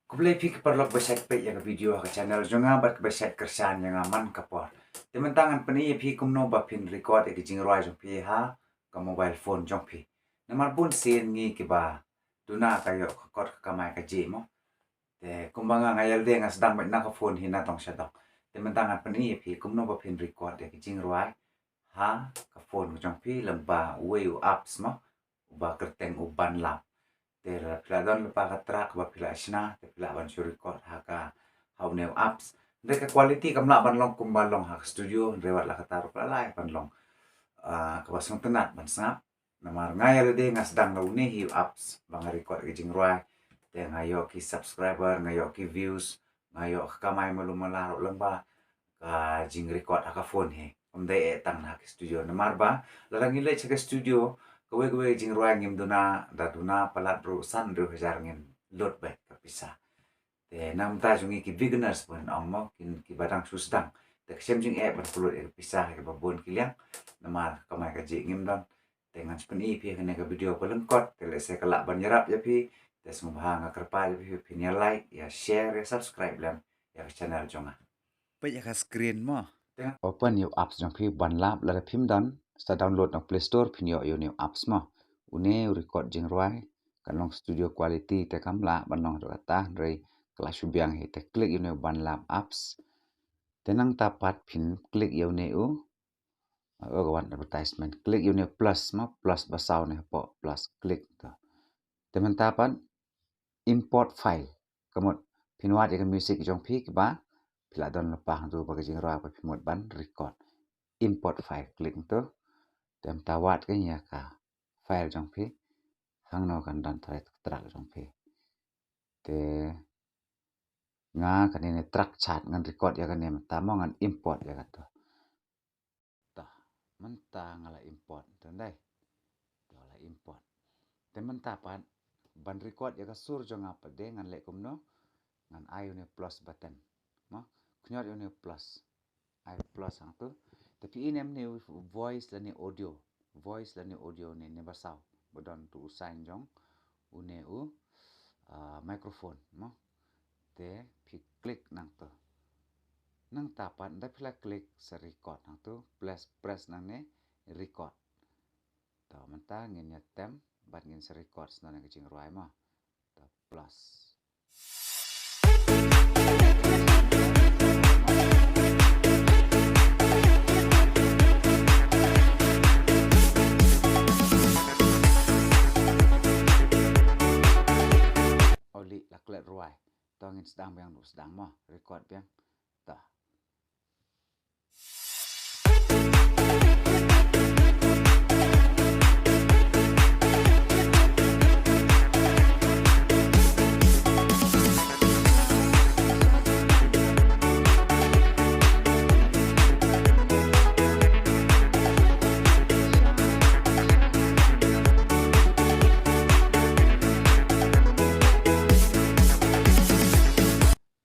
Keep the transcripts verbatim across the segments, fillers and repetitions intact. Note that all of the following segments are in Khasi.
Khublei phi ki paralok ba shait peit ïa ka video ha ka channel jong nga bad ba shait kyrshan ïa nga man ka por. Te mynta ngan pyni ïa phi kumno ba phin record ïa ki jingrwai jong phi ha ka mobile phone jong phi. Namar bun sien ngi kiba duna ka ïoh ka kot ka kamai kajih mo. Te kumba nga nga ïalade nga sdang beit na ka phone hi na dong sha dong. Te mynta ngan pyni ïa phi kumno ba phin record ïa ki jingrwai ha ka phone jong phi lyngba uwei u apps mo, uba kyrteng u Bandlab. Te lada phi la don lypa ka track ba phi la shna, te phi lah ban shu record ha ka, ha une u apps. Hynrei ka quality kam lah ban long kumba long ha ka studio, hynrei wat la katta ruh ka lah ban long, ah, kaba sngewtynnat ban sngap. Namar nga ïalade nga sdang da une hi u apps ba nga record ki jingrwai. Te nga ïoh ki subscriber, nga ïoh ki views, nga ïoh ka kamai malu mala ruh lyngba ka jingrecord ha ka phone hi. Ym dei eh tang ha ka studio. Namar ba lada ngi leit ha ka studio, kawei kawei jingrwai ngim duna, da duna palat ruh san hynriew hajar ngin lut beit ka pisa. Te na ka bynta jong ngi ki beginners ban ong mo, ki, kiba dang shu sdang, te ka shem jingeh ban pynlut ïa ka pisa ha kaba bun ki liang. Namar ka kamai kajih ngim don. Te ngan sa pyni ïa phi ha kane ka video ba lyngkot. Te lehse ka lah ban ïarap ïa phi. Te sngewbha nga kyrpad ïa phi, phin ïa like, ïa share, ïa subscribe lem ïa ka channel jong nga. Peit ïa ka screen mo. Te ngan open ïa u apps jong phi u Bandlab, lada phim don, sa download na Play Store, phin ïoh ïa une u apps mo. Une u record jingrwai, kan long studio quality, te kam lah ban long haduh katta, hynrei ka la shu biang hi. Te click ïa une u Bandlab apps. Te nangta pat phin click ïa une u, oh, ka wan advertisement. Click ïa une u plus mo, plus ba saw ne hapoh, plus click to. Te mynta pat import file. Ka mut phin wad ïa ka music jong phi kiba phi la don lypa hangto ba ka jingrwai ba phi mut ban record. Import file, click to. Te mynta wad ka ïa ka file jong phi. Hangno kan don trai track jong phi. Te nga kane ne track chat ngan record ïa kane mynta mo, ngan import ïa kato. Ta, mynta nga la import, te ndai. Te la import. Te mynta pat ban record ïa ka sur jong nga pat de ngan leh kumno, ngan ai une plus button. Mo, khñiot ïa une plus. Ai plus hangto. Te phi i ne em ne voice lane audio. Voice lane audio ne, ne ba saw. Ba don tu u sign jong une u, ah, microphone mo. Te phi click nangto. Nangta pat da phi la click sa record nangto. Press, press nangne record. To mynta ngin ïa tem bad ngin sa record sa nangne ka jingrwai mo. To plus. Oli la klet rwai. To ngin sdang biang, sdang mo, record biang. To.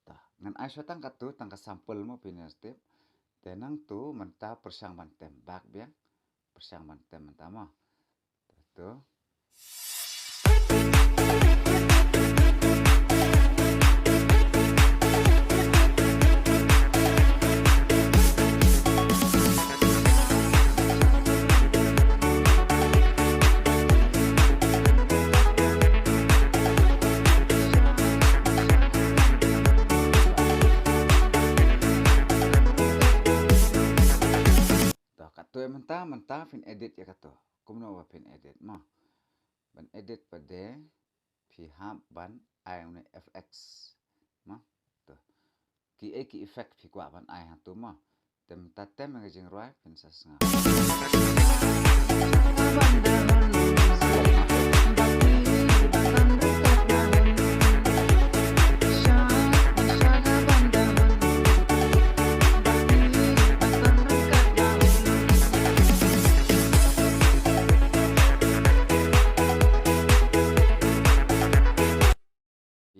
Ta, ngan ai shuwa tang katu, tang ka sample mo pynïar step. Te nangtu mynta pyrshang ban tem bak biang. Pyrshang ban tem mynta mo. Te tu. To, katu mynta, mynta phin edit ïa katu. Kumno ba phin edit mo. Ban edit pat de phi hap ban ai une F X. Mo. To. Ki ei ki effect phi kwah ban ai hangtu mo. Te mynta tem ïa ka jingrwai phin sa sngap.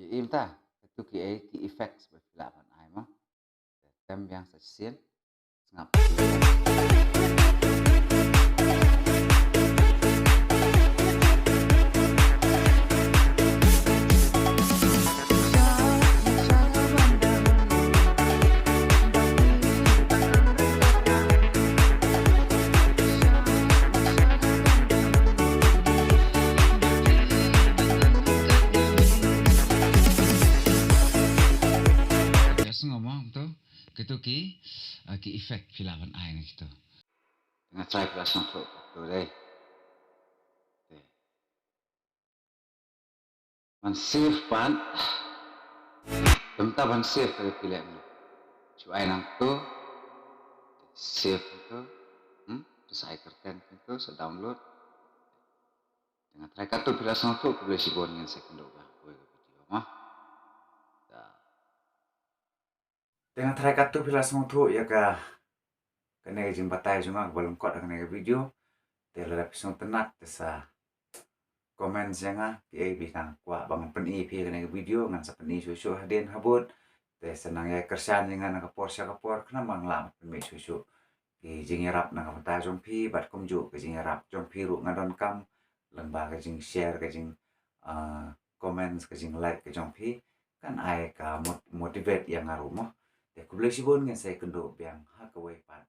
Ïa mynta, katu ki ei ki effects ba phi lah ban ai mo. Tem biang sa shisien. Sngap. Ki, ah, ki effect phi lah ban ai na kito. Nga try phi la sngewthuh kito dei. Te. Ban save pat. Te mynta ban save ka dei phi leh mynno. Shu ai nangto. Save nangto. Hmm? Te sa ai kyrteng nangto, sa download. Te nga try katto phi la sngewthuh, khublei shibun, ngin sa ïakynduh biang ha kawei ka video mo. Da. Te nga try katto phi la sngewthuh ïa ka, kane ka jingbatai jong nga kaba lyngkot ha kane ka video. Te lada phi sngewtynnat te sa comment ïa nga, kiei ba phi kwah ba ngan pyni ïa phi ha kane ka video, ngan sa pyni shuh shuh hadien habud. Te sa nang ïai kyrshan ïa nga na ka por sha ka por khnang ba ngan lah ban pynmih shuh shuh ki jingïarap na ka bynta jong phi bad kumjuh ka jingïarap jong phi ruh nga donkam, lyngba ka jingshare, ka jing, ah, comments, ka jinglike ka jong phi, kan ai ka mot-, motivate ïa nga ruh mo. Te khublei shibun, ngin sa ïakynduh biang ha kawei pat